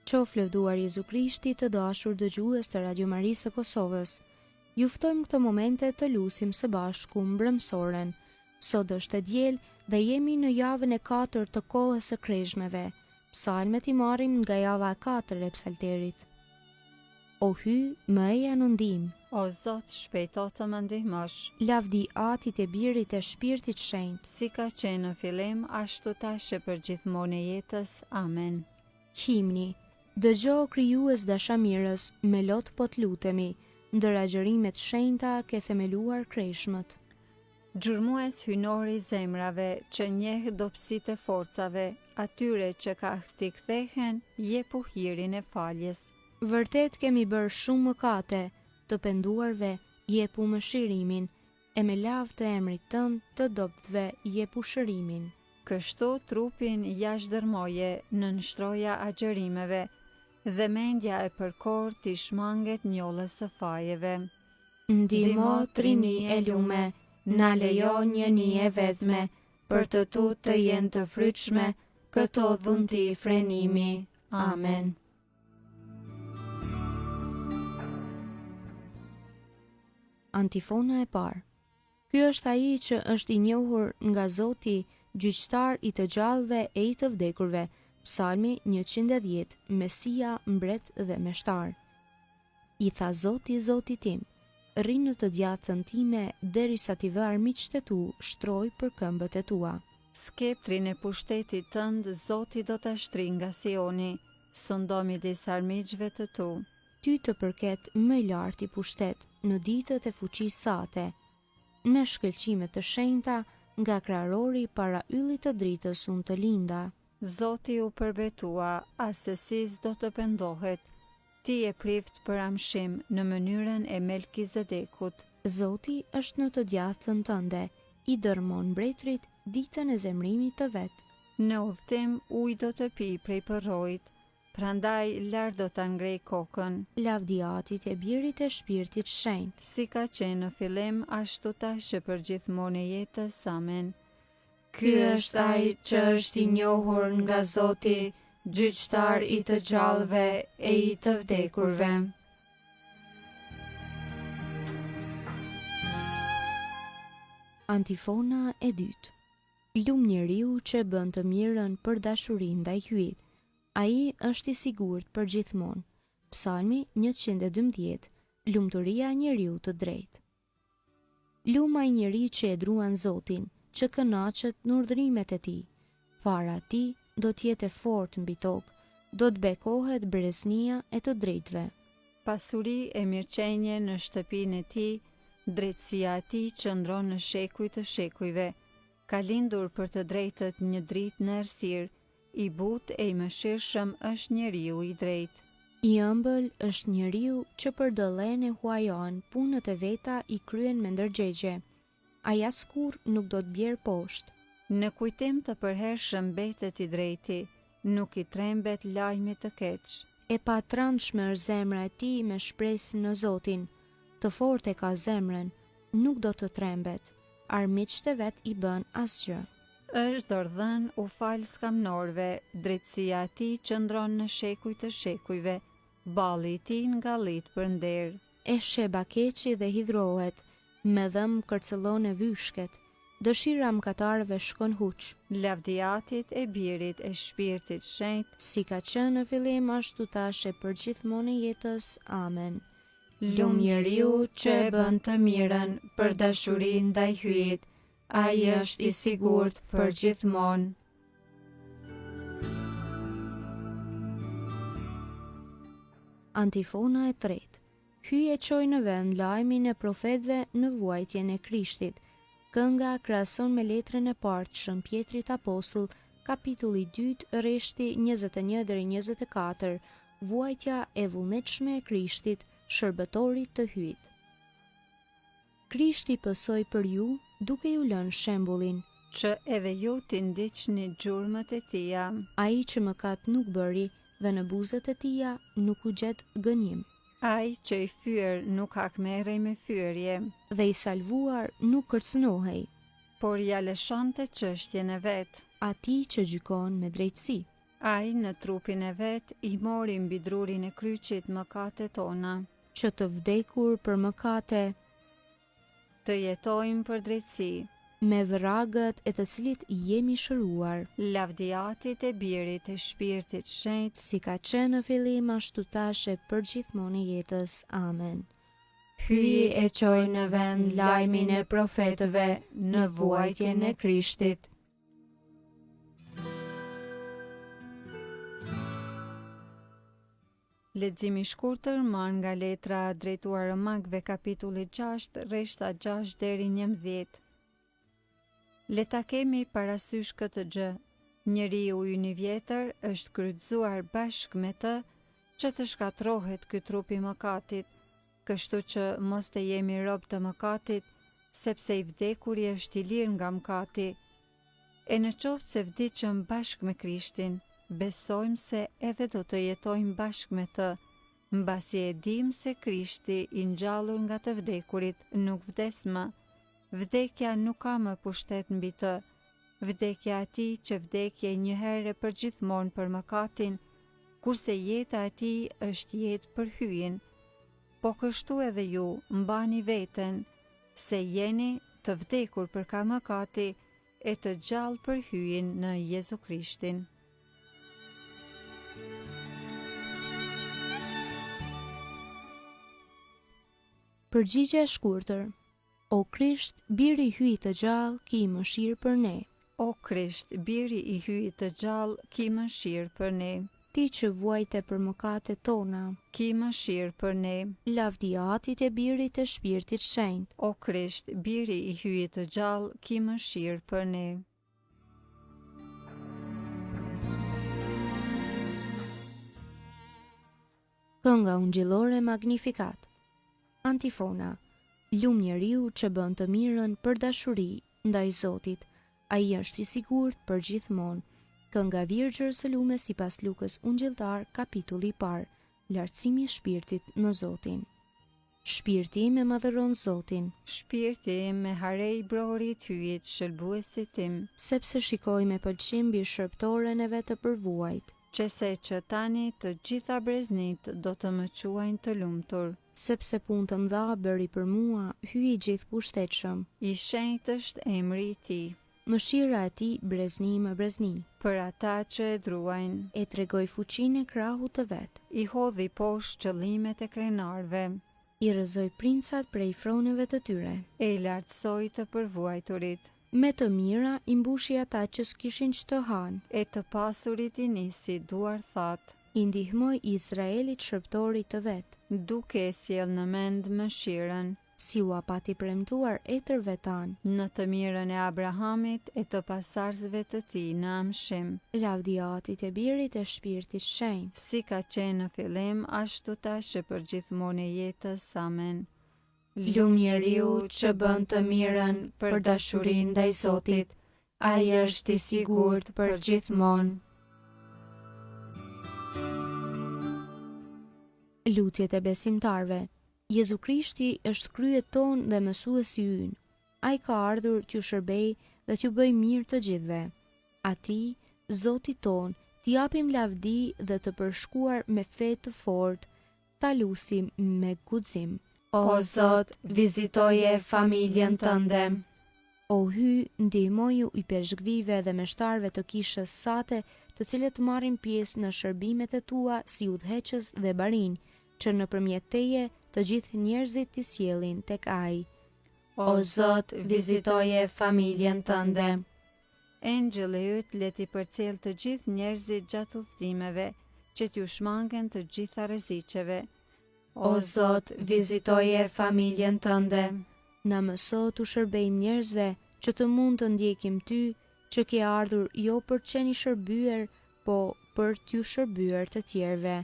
Qoftë lëvduar Jezu Krishti të dashur dëgjues të Radio Marisë së Kosovës. Ju ftojmë këto momente të lusim së bashku mbrëmësoren. Sot është e diel dhe jemi në javën e katërt të kohës së kreshmeve. Psalmet i marrim nga java e katërt e Psalterit. O Hyj, më eja në ndihmë. O Zot, shpejto të më ndihmosh. Lavdi Atit e Birit e Shpirtit Shenjt. Si ka qenë në fillim, ashtu tash e përgjithmonë e jetës. Amen. Himni, Dëgjo o Krijues dashamirës, me lot po t'lutemi, ndër agjërime t'shenjta ke themeluar kreshmët. Gjurmues hyjnor i zemrave, që njeh dobësitë e forcave, atyre që kah ti kthehen, jepu hirin e faljes. Vërtet kemi bërë shumë mëkate, të penduarve jepu mëshirimin, e me lavd të emrit tënd të dobëtve jepu shërimin. Kështu trupin jashtëdërrmoje, nënshtroja agjërimeve, dhe mendja e përkorë t'i shmanget njollës së fajeve. Ndihmo Trini e lume, na lejo njëni e vetme, për të tu të jenë të frytshme këto dhunti frenimi. Amen. Antifona e parë. Ky është ai që është i njohur nga Zoti, gjyqtar i të gjallëve e i të vdekurve, Psalmi 110, Mesia, mbret dhe meshtar. I tha Zoti Zotit tim, Rri në të djathtën time derisa t'i vë armiqtë e tu shtrojë për këmbët e tua. Skeptrin e pushtetit tënd Zoti do ta shtrijë nga Sioni, sundo midis armiqve të tu. Ty të përket më i larti pushtet në ditët e fuqisë sate. Me shkëlqime të shenjta nga kraharori para yllit të dritës unë të linda. Zoti u përbetua, assesi s'do të pendohet, Ti je prift për amshim në mënyrën e Melkizedekut. Zoti është në të djathtën tënde, i dërrmon mbretërit ditën e zemërimit të vet. Në udhëtim ujë do të pijë prej përroit, prandaj lart do ta ngrejë kokën. Lavdi Atit e Birit e Shpirtit Shenjt. Si ka qenë në fillim, ashtu tash e përgjithmonë e jetës. Amen. Ky është ai që është i njohur nga Zoti, gjyqtar i të gjallëve e i të vdekurve. Antifona e dytë. Lum njeriu që e bën të mirën për dashuri ndaj Hyjit. Ai është i sigurt përgjithmonë. Psalmi 112, Lumturia e njeriut të drejtë. Lum ai njeri që e druan Zotin, që kënaqet në urdhërimet e tij. Fara e tij do të jetë e fortë mbi tokë, do të bekohet breznia e të drejtëve. Pasuri e mirëqenie në shtëpinë e tij, drejtësia e tij qëndron në shekuj të shekujve. Ka lindur për të drejtët një dritë në errësirë, I butë e i mëshirshëm është njeriu i drejtë. I ëmbël është njeriu që për dëllenë e huajanë punët e veta i kryen me ndërgjegje. Ai askurrë nuk do të bjerë poshtë. Në kujtim të përhershëm mbetet i drejti, nuk i trembet lajmit të keq. E patrandshme është zemra e tij me shpresë në Zotin. Të fortë e ka zemrën, nuk do të trembet, armiqtë e vet i bën asgjë. Është dorëdhënë, u fal skamnorëve, drejtësia e tij qëndron në shekuj të shekujve, balli i tij ngallit për nder. E sheh bakeqi dhe hidhrohet, me dhëmbë kërcëllon e vyshket, dëshira e mëkatarëve shkon huq. Lavdi Atit e Birit e Shpirtit Shenjt. Si ka qenë në fillim ashtu tash e përgjithmonë e jetës. Amen. Lum njeriu që e bën të mirën për dashuri ndaj Hyjit, ai është i sigurt përgjithmonë. Antifona e tretë. Hyji e çoi në vend lajmin e profetëve në vuajtjen e Krishtit. Kënga krahason me letrën e parë të Shën Pjetrit Apostull, kapitulli i dytë, rreshti 21 deri 24, vuajtja e vullnetshme e Krishtit, shërbëtorit të Hyjit. Krishti pësoi për ju, duke ju lënë shembullin. Që edhe ju t'i ndiqni gjurmët e tija. Ai që mëkat nuk bëri dhe në buzët e tija nuk u gjet gënjim. Ai që i fyer nuk hakmerrej me fyerje. Dhe i salvuar nuk kërcënohej. Por ia lëshonte çështjen e vet. Atij që gjykon me drejtësi. Ai në trupin e vet i mori mbi drurin e kryqit mëkatet tona. Që të vdekur për mëkate. Të jetojmë për drejtësi. Me vragët e të cilit jemi shëruar. Lavdi Atit e Birit e Shpirtit Shenjt. Si ka qenë në fillim ashtu tash e përgjithmonë e jetës. Amen. Hyji e çoi në vend lajmin e profetëve në vuajtjen e Krishtit. Lexim i shkurtër marrë nga letra drejtuar Romakëve kapitulli 6, rreshta 6 deri 11. Le ta kemi parasysh këtë gjë, njeriu ynë i vjetër është kryqëzuar bashkë me të që të shkatërrohet ky trup i mëkatit, kështu që mos të jemi rob të mëkatit, sepse i vdekuri është i lirë nga mëkati. E në qoftë se vdiqëm bashkë me Krishtin, besojmë se edhe do të jetojmë bashkë me të, mbasi e dimë se Krishti i ngjallur nga të vdekurit nuk vdes më. Vdekja nuk ka më pushtet mbi të. Vdekja e tij qe vdekje një herë e përgjithmonë për mëkatin, kurse jeta e tij është jetë për Hyjin. Po kështu edhe ju, mbani veten, se jeni të vdekur për ka mëkati e të gjallë për Hyjin në Jezu Krishtin. Përgjigje e shkurtër. O Krisht, Biri i Hyjit të gjallë, ki mëshirë për ne. O Krisht, Biri i Hyjit të gjallë, ki mëshirë për ne. Ti që vuajte për mëkatet tona. Ki mëshirë për ne. Lavdi Atit e Birit e Shpirtit Shenjt. O Krisht, Biri i Hyjit të gjallë, ki mëshirë për ne. Kënga ungjillore Magnificat. Antifona. Lum njeriu që bën të mirën për dashuri ndaj Zotit, ai është i sigurt përgjithmonë. Kënga Virgjër së Lume sipas Lukës Ungjilltar kapitulli i parë, Lartësimi i shpirtit në Zotin. Shpirti im e madhëron Zotin. Shpirti im e harei brohorit Hyjit, shëlbuesit tim. Sepse shikoi me pëlqim mbi shërbëtoren e vet të përvuajt. Që se që tani të gjitha breznitë do të më quajnë të lumtur. Sepse punë të mëdha bëri për mua Hyji i gjithëpushtetshëm. I shenjtë është emri i tij. Mëshira e tij brezni më brezni. Për ata që e druajnë. E tregoi fuqinë e krahut të vet. I hodhi poshtë qëllimet e krenarëve. I rrëzoi princat prej froneve të tyre. E i lartësoi të përvuajturit. Me të mira i mbushi ata që s'kishin ç'të hanë. E të pasurit i nisi duarthatë. I ndihmoi Izraelit shërbëtorit të vet. Duke e sjellë në mend mëshirën. Si ua pati premtuar etërve tanë. Në të mirën e Abrahamit e të pasardhësve të tij në amshim. Lavdi Atit e Birit e Shpirtit Shenjt. Si ka qenë në fillim, ashtu tash e përgjithmonë e jetës. Amen. Lum njeriu që bën të mirën për dashuri ndaj Zotit, ai është i sigurt përgjithmonë. Lutjet e besimtarëve Jezu Krishti është kryet tonë dhe mësuesi ynë. Ai ka ardhur t'ju shërbejë dhe t'ju bëjë mirë të gjithëve. Atij, Zotit tonë, t'i japim lavdi dhe të përshkuar me fe të fortë, ta lusim me guxim. O Zot, vizitoje familjen tënde. O Hyj, ndihmoju ipeshkvijve dhe meshtarëve të Kishës sate, të cilët marrin pjesë në shërbimet e tua si udhëheqës dhe barinj, që nëpërmjet teje të gjithë njerëzit t'i sjellin tek Ai. O Zot, vizitoje familjen tënde. Engjëlli yt le t'i përcjellë të gjithë njerëzit gjatë udhëtimeve, që t'ju shmangen të gjitha rreziqeve. O Zot, vizitoje familjen tënde. Na mëso t'u shërbejmë njerëzve që të mund të ndjekim ty, që ke ardhur jo për të qenë i shërbyer, po për t'ju shërbyer të tjerëve.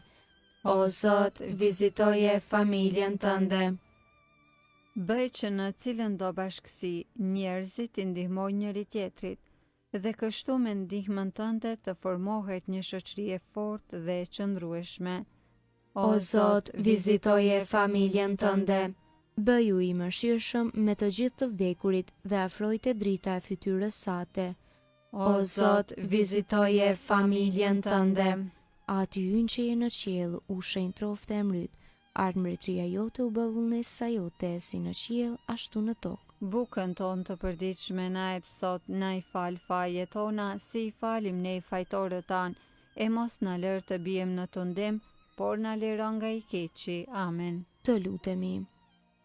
O Zot, vizitoje familjen tënde. Bëj që në cilëndo bashkësi, njerëzit t'i ndihmojnë njëri-tjetrit, dhe kështu me ndihmën tënde të formohet një shoqëri e fortë dhe e qëndrueshme. O Zot, vizitoje familjen tënde. Bëju i mëshirshëm me të gjithë të vdekurit dhe afroi te drita e fytyrës sate. O Zot, vizitoje familjen tënde. Ati ynë që je në qiell, u shenjtroftë emri yt, ardhtë mbretëria jote u bëftë vullnesa jote, si në qiell, ashtu në tokë. Bukën tonë të përditshme na jep sot, na i fal fajet tona, si i falim ne fajtorët tanë, e mos na lër të biem në tundim, por na liro nga i keqi. Amen. Të lutemi.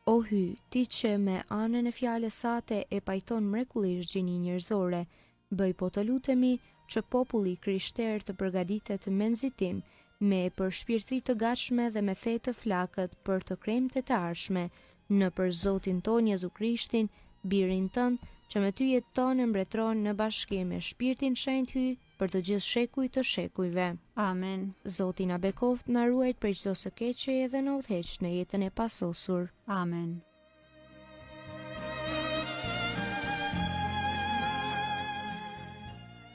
O Hyj, ti që me anën e fjalës sate e pajton mrekullisht gjininë njerëzore, bëj po të lutemi që populli i krishterë të përgatitet me nxitim, me përshpirtëri të gatshme dhe me fe të flakët për të kremtet e ardhshme, nëpër Zotin tonë Jezu Krishtin, Birin tënd, që me ty jeton e mbretëron në bashkim me Shpirtin Shenjt Hyj, për të gjithë shekujt të shekujve. Amen. Zoti na bekoftë, na ruajtë prej çdo së keqeje dhe na udhëheqtë në jetën e pasosur. Amen.